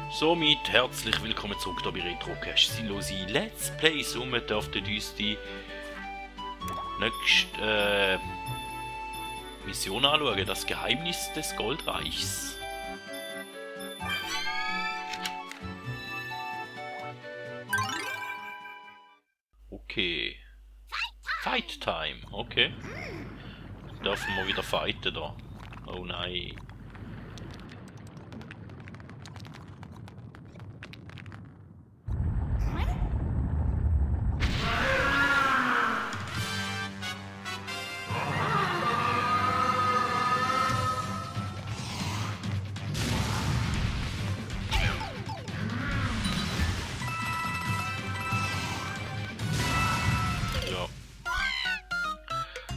Somit herzlich willkommen zurück hier bei Retrocast. Sinnlose Let's Play. Somit dürfte uns die nächste Mission anschauen. Das Geheimnis des Goldreichs. Okay. Fight Time. Okay. Dürfen wir wieder fighten da. Oh nein.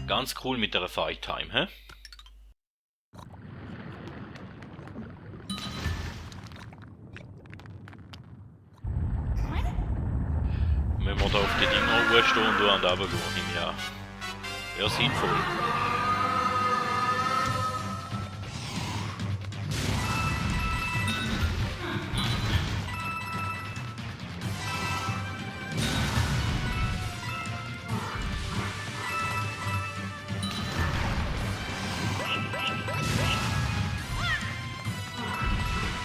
Ganz cool mit der Fight Time, hä? Wenn wir da auf die Dinger hochstehen und runter gehen, ja. Wäre sinnvoll.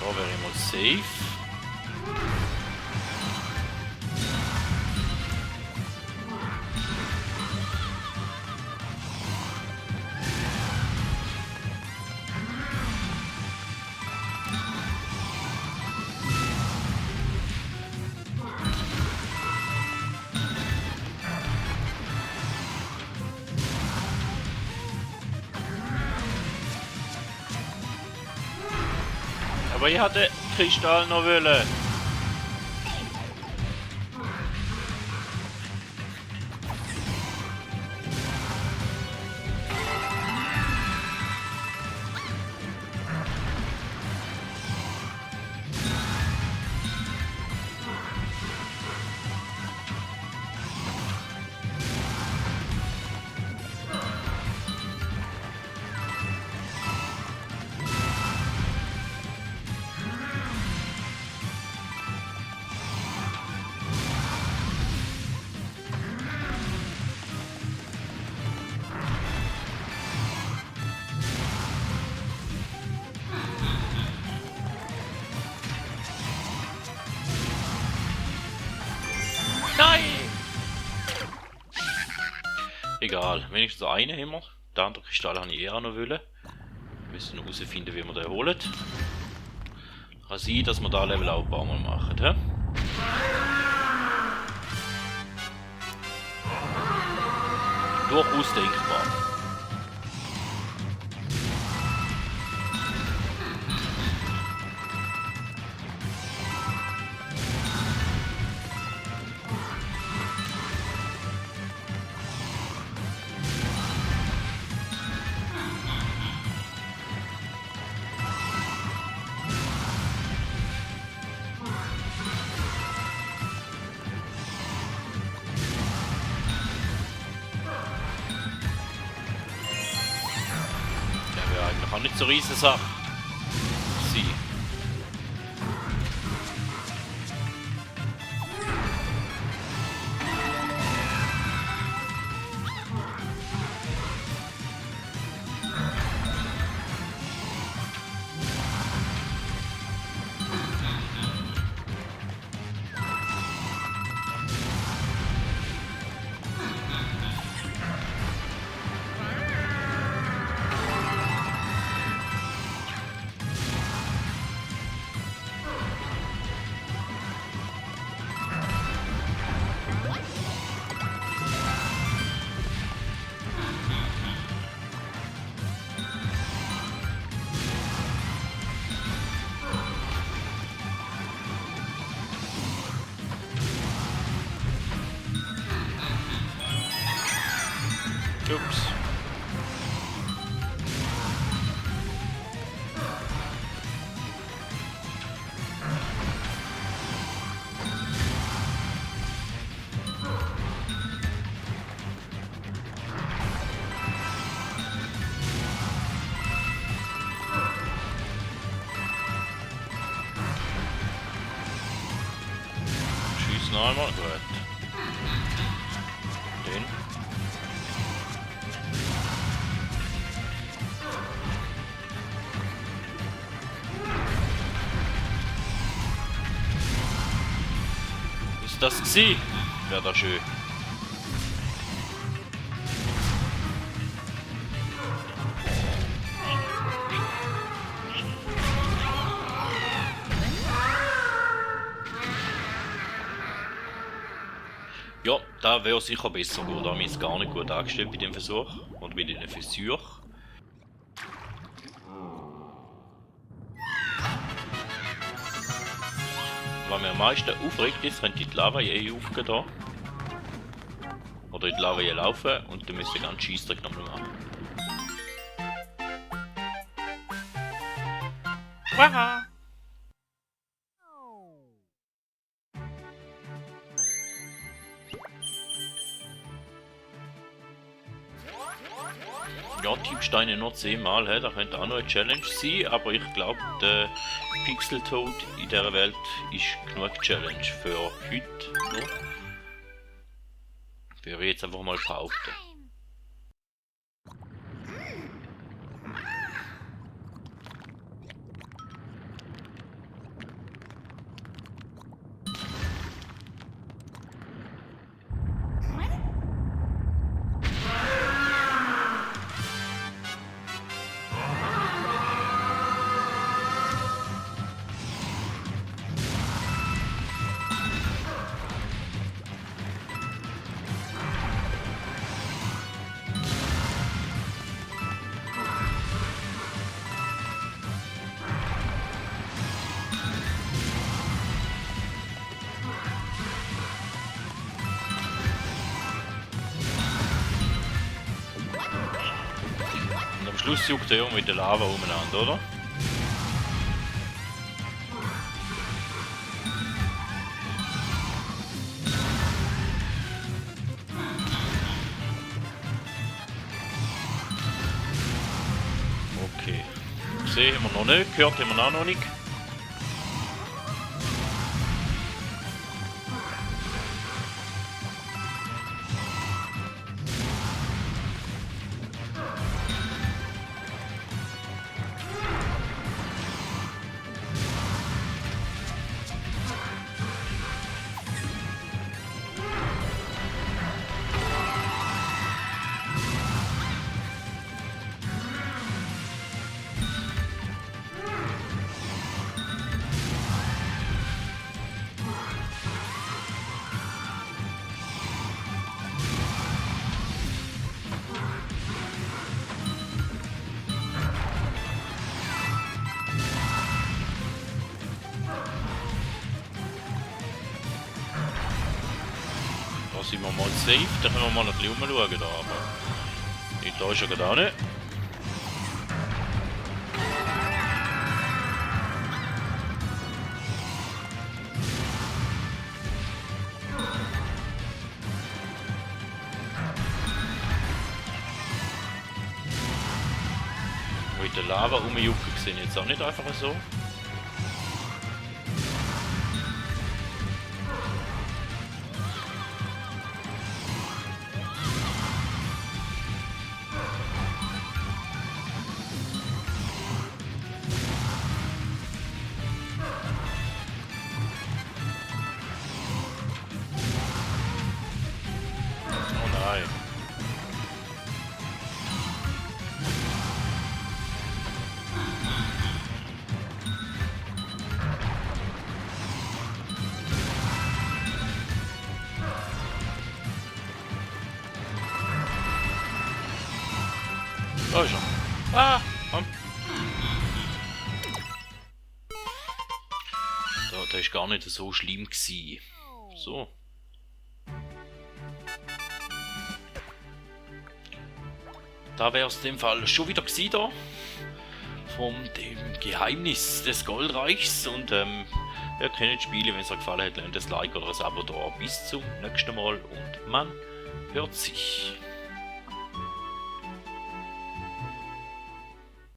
Da wäre ich mal safe. Aber ich hatte Kristall noch wollen. Nein! Egal, wenigstens einen haben wir. Den anderen Kristall habe ich eher noch wollen. Wir müssen herausfinden, wie wir den holen. Kann sein, dass wir da Level Up mal machen. He? Durchaus denkbar. Auch nicht so riesen Sache. Sie. noch einmal? Gut. Den. Ist das gsi? Wäre das schön. Ja, da wäre sicher besser gut. Da haben wir es gar nicht gut angestellt bei dem Versuch. Und bei den Versuch. Was mir am meisten aufregt ist, wenn die Lava je aufgehen da. Oder in die Lava je laufen und dann müsst ihr ganz Scheissdreck nochmal machen. Waha! Ja, Tiefsteine nur 10 Mal, he? Das könnte auch noch eine Challenge sein, aber ich glaube, der Pixeltod in dieser Welt ist genug Challenge für heute noch. Würde ich jetzt einfach mal behaupten. Am Schluss juckt er mit der Lava umeinander, oder? Okay. Gesehen haben wir noch nicht, gehört haben wir auch noch nicht. Da sind wir mal safe, da können wir mal ein bisschen umschauen da, aber da ist er gerade auch nicht. Mit der Lava rumjucken sind jetzt auch nicht einfach so. Da ist er. Ah, komm. Der ist gar nicht so schlimm gewesen. So. Da wäre es in dem Fall schon wieder gewesen da. Von dem Geheimnis des Goldreichs. Und ihr könnt spielen, wenn es euch gefallen hat, lasst ein Like oder ein Abo da. Bis zum nächsten Mal und man hört sich.